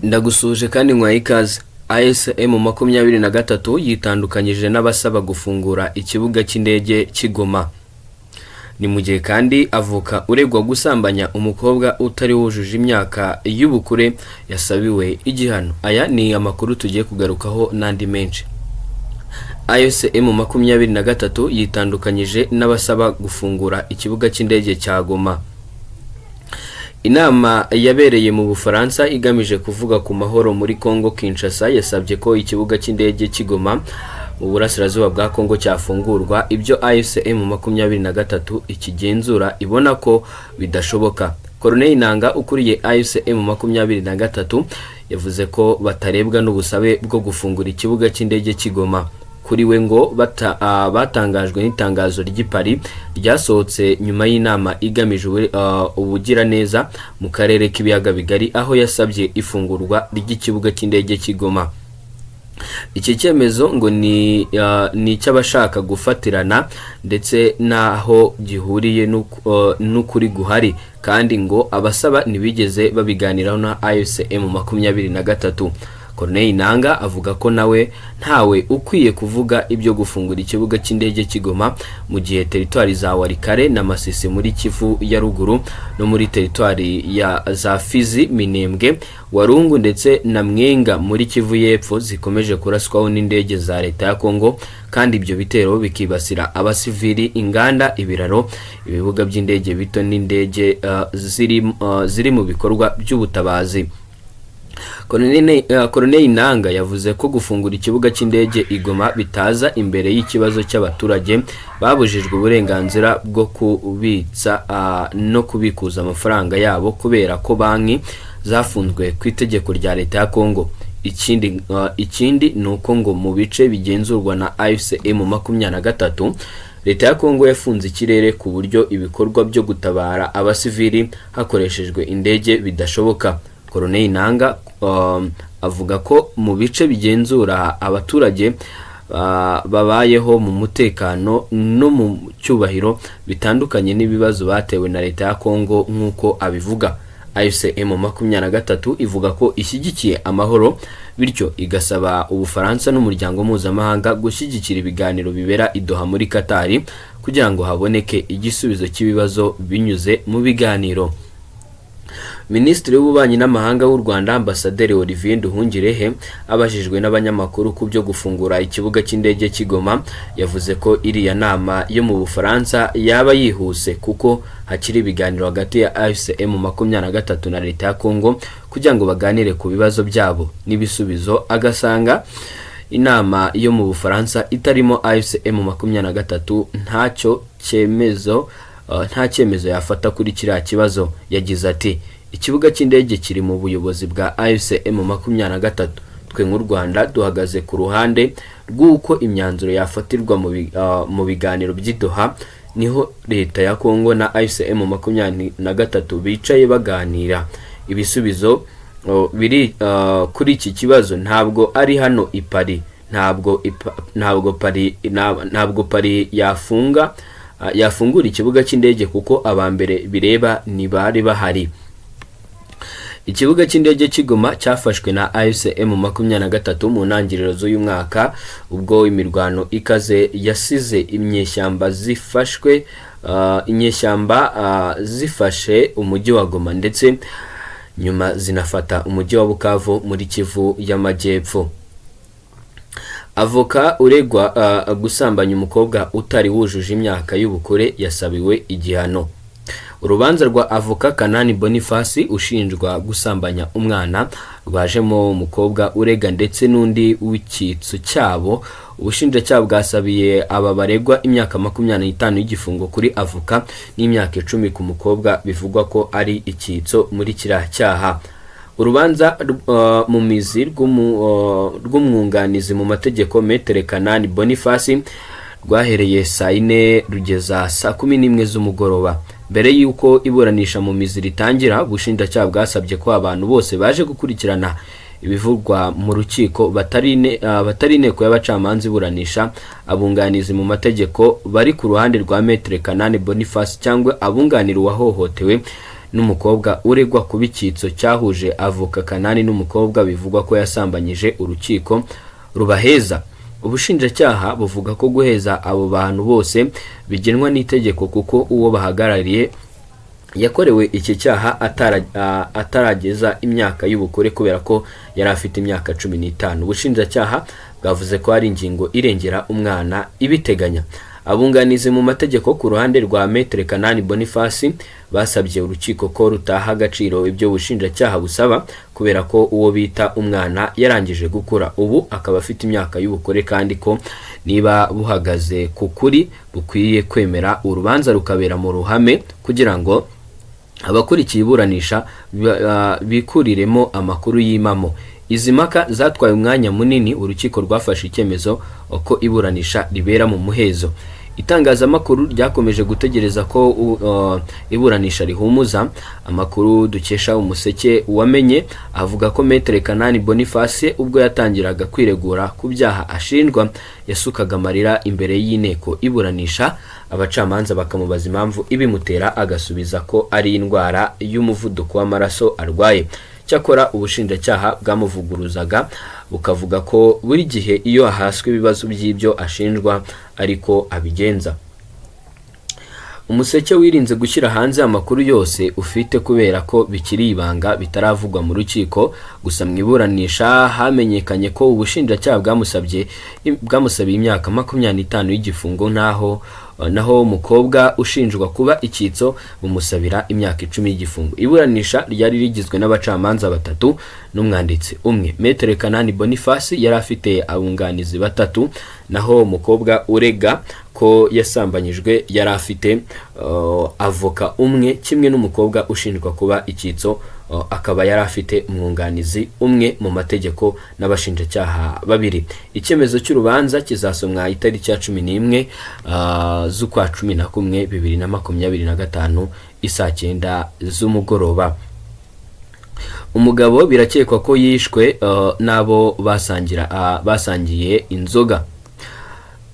Ndagusuhuje kandi nkwaye ikaze. AFC M23 yitandukanyije n'abasaba gufungura ikibuga cy'indege cy'i Goma. Ni mu gihe kandi avoka uregwa gusambanya umukobwa utari wujuje imyaka y'ubukure yasabiwe igihano. Aya ni amakuru tugiye kugarukaho n'andi menshi. AFC M23 yitandukanyije n'abasaba gufungura ikibuga cy'indege cya Goma. Inama yabereye mu Bufaransa igamije kuvuga ku mahoro muri Congo Kinshasa yasabye ko ikibuga cy'indege cy'i Goma mu burasirazuba bwa Congo cyafungurwa, ibyo AFC M23 ikigenzura ibona ko bidashoboka. Corneille Nanga ukuriye AFC M23 yavuze ko batarebwa n'ubusabe bwo gufungura ikibuga cy'indege cy'i Goma. Kuri we ngo batangajwe n'itangazo ry'i Paris ryasohotse nyuma y'inama igamije ubugiraneza mu karere k'ibiyaga bigari, aho yasabye ifungurwa ry'ikibuga cy'indege cy'i Goma. Iki cyemezo ngo ni icy'abashaka gufatirana ndetse n'aho gihuriye n'ukuri guhari, kandi ngo abasaba ntibigeze babiganiraho na AFC M23. Corneille Nanga avuga ko nawe ntawe ukwiye kuvuga ibyo gufungura ikibuga cy'indege cy'i Goma mu gihe teritwari za Walikale na Masisi muri Kivu ya ruguru no muri teritwari ya za Fizi, Minembwe, Walungu ndetse na Mwenga muri Kivu y'Epfo zikomeje kuraswaho n'indege za leta ya Congo, kandi ibyo bitero bikibasira abasivili, inganda, ibiraro, ibibuga by'indege bito n'indege ziri mu bikorwa by'ubutabazi. Corneille Nanga yavuze ko gufungura ikibuga cy'indege i Goma bitaza imbere y'ikibazo cy'abaturage babujijwe uburenganzira bwo kubitsa no kubikuza amafaranga yabo kubera ko banki zafunzwe ku itegeko rya leta ya Congo. Ikindi ni uko ngo mu bice bigenzurwa na AFC M23, leta ya Congo yafunze ikirere ku buryo ibikorwa byo gutabara abasivili hakoreshejwe indege bidashoboka. Corneille Nanga avuga ko mu bice bigenzura abaturage babayeho mu mutekano no mu cyubahiro, bitandukanye n'ibibazo batewe na leta ya Congo nk'uko abivuga. AFC M23 ivuga ko ishyigikiye amahoro, bityo igasaba Ubufaransa n'umuryango mpuzamahanga gushyigikira ibiganiro bibera i Doha muri Qatar kugira ngo haboneke igisubizo cy'ibibazo binyuze mu biganiro. Minisitiri w'Ububanyi n'Amahanga w'u Rwanda, Ambasaderi Olivier Nduhungirehe, abajijwe n'abanyamakuru ku byo gufungura ikibuga cy'indege cy'i Goma, yavuze ko iriya nama yo mu Bufaransa yaba yihuse kuko hakiri ibiganiro hagati ya AFC M23 na leta ya Congo kugira ngo baganire ku bibazo byabo n'ibisubizo, agasanga inama yo mu Bufaransa itarimo AFC M23 ntacyo cyemezo nta cyemezo yafata kuri kiriya kibazo. Yagize ati: "Ikibuga cy'indege kiri mu buyobozi bwa AFC M23. Twe nk'u Rwanda duhagaze ku ruhande rw'uko imyanzuro yafatirwa mu biganiro by'i Doha, niho leta ya Congo na AFC M23 bicaye baganira. Ibisubizo biri kuri iki kibazo ntabwo ari hano i Paris. Ntabwo Paris yafungura ikibuga cy'indege kuko aba mbere bireba ntibari bahari." Ikibuga cy'indege cy'i Goma cyafashwe na AFC M23 mu ntangiriro z'uyu mwaka, ubwo imirwano ikaze yasize inyeshyamba zifashe umujyi wa Goma, ndetse nyuma zinafata umujyi wa Bukavu muri Kivu y'Amajyepfo. Avoka uregwa gusambanya umukobwa utari wujuje imyaka y'ubukure yasabiwe igihano. Urubanza rwa avoka Kanani Boniface ushinjwa gusambanya umwana rwajemo umukobwa urega ndetse n'undi w'icyitso cyabo. Ubushinjacyaha bwasabiye aba baregwa imyaka 25 y'igifungo kuri avoka n'imyaka 10 ku mukobwa bivugwa ko ari icyitso muri kiriya cyaha. Urubanza mu mizi rw'umwunganizi mu mategeko Maître Kanani Boniface rwahereye saa 4 rugeza saa 11 z'umugoroba. Mbere y'uko iburanisha mu mizi ritangira, ubushinjacyaha bwasabye ko abantu bose baje gukurikirana ibivugwa mu rukiko batari inteko y'abacamanza iburanisha, abunganizi mu mategeko bari ku ruhande rwa Maître Kanani Boniface cyangwa abunganira uwahohotewe. n'umukobwa uregwa kuba icyitso cyahuje avoka Kanani n'umukobwa bivugwa ko yasambanyije, urukiko rubaheza. Ubushinjacyaha buvuga ko guheza abo bantu bose bigenwa n'itegeko, kuko uwo bahagarariye yakorewe iki cyaha atarageza imyaka y'ubukure, kubera ko yari afite imyaka 15. Ubushinjacyaha bwavuze ko hari ingingo irengera umwana ibiteganya. Abunganizi mu mategeko ku ruhande rwa Maître Kanani Boniface basabye urukiko ko rutaha agaciro ibyo ubushinjacyaha busaba, kubera ko uwo bita umwana yarangije gukura, ubu akaba afite imyaka y'ubukure, kandi ko niba buhagaze ku kuri bukwiye kwemera urubanza rukabera mu ruhame kugira ngo abakurikiye iburanisha bikuriremo amakuru y'impamo. Izi mpaka zatwaye umwanya munini. Urukiko rwafashe icyemezo ko iburanisha ribera mu muhezo. Itangazamakuru ryakomeje gutegereza ko iburanisha rihumuza. Amakuru dukesha Umuseke wamenye avuga ko Maître Kanani Boniface, ubwo yatangiraga kwiregura ku byaha ashinjwa, yasukaga amarira imbere y'inteko iburanisha, abacamanza bakamubaza impamvu ibimutera, agasubiza ko ari indwara y'umuvuduko w'amaraso arwaye. Cyakora ubushinjacyaha bwamuvuguruzaga, bukavuga ko buri gihe iyo ahaswe ibibazo by'ibyo ashinjwa ariko abigenza. Umuseke wirinze gushyira hanze amakuru yose ufite kubera ko bikiri ibanga, bitaravugwa mu rukiko. Gusa mu iburanisha hamenyekanye ko ubushinjacyaha bwamusabiye imyaka 25 y'igifungo, naho umukobwa ushinjwa kuba icyitso bumusabira imyaka 10 y'igifungo. Iburanisha ryari rigizwe n'abacamanza batatu n'umwanditsi umwe. Maître Kanani Boniface yari afite abunganizi batatu, naho umukobwa urega ko yasambanyijwe yari afite avoka umwe, kimwe n'umukobwa ushinjwa kuba icyitso, akaba yari afite umwunganizi umwe mu mategeko n'abashinjacyaha babiri. Icyemezo cy'urubanza kizasomwa itariki ya 11 z'ukwa 11 2025 isaa 9 z'umugoroba. Umugabo birakekwa ko yishwe n'abo basangiye inzoga.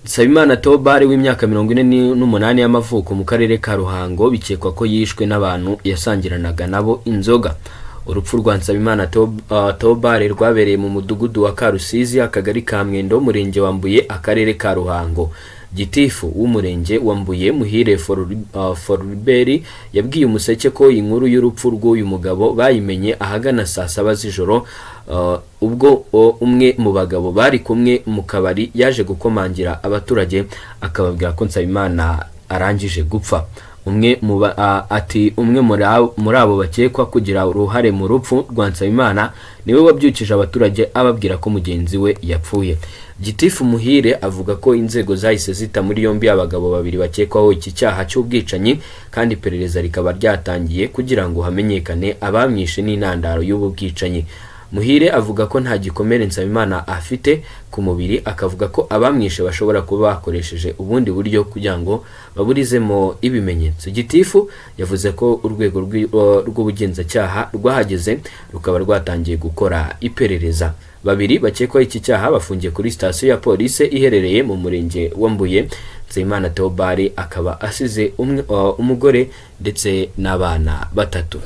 Nsabimana Theobald w'imyaka 48 y'amavuko mu karere ka Ruhango, bikekwa ko yishwe n'abantu yasangiranaga nabo inzoga. Urupfu rwa Nsabimana Theobald rwabereye mu mudugudu wa Karusizi, akagari ka Mwendo, umurenge wa Mbuye, akarere ka Ruhango. Gitifu w'umurenge wa Mbuye, Muhire Foruberi, yabwiye Umuseke ko inkuru y'urupfu rw'uyu mugabo bayimenye ahagana saa 7 z'ijoro, ubwo umwe mu bagabo bari kumwe mu kabari yaje gukomangira abaturage akababwira ko Nsabimana arangije gupfa. Umwe mu ba- a- ati umwe muri abo bakekwa kugira uruhare mu rupfu rwa Nsabimana niwe wabyukije abaturage ababwira ko mugenzi we yapfuye. Gitifu Muhire avuga ko inzego zahise zita muri yombi abagabo babiri bakekwaho iki cyaha cy'ubwicanyi, kandi iperereza rikaba ryatangiye kugira ngo hamenyekane abamwishe n'intandaro y'ubu bwicanyi. Muhire avuga ko nta gikomere Nsabimana afite ku mubiri, akavuga ko abamwishe bashobora kuba bakoresheje ubundi buryo kugira ngo baburizemo ibimenyetso. Gitifu yavuze ko urwego rw'ubugenzacyaha rwahageze, rukaba rwatangiye gukora iperereza. Babiri bakekwaho iki cyaha bafungiye kuri sitasiyo ya polisi iherereye mu murenge wa Mbuye. Nsabimana Theobald akaba asize umugore ndetse n'abana batatu.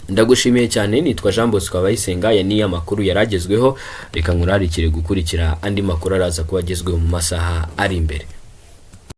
Ndagushimiye cyane, nitwa Jean Bosco Abayisenga. Aya niyo amakuru yaragezweho. Reka nkurarikire gukurikira andi makuru araza kuba agezweho mu masaha ari imbere.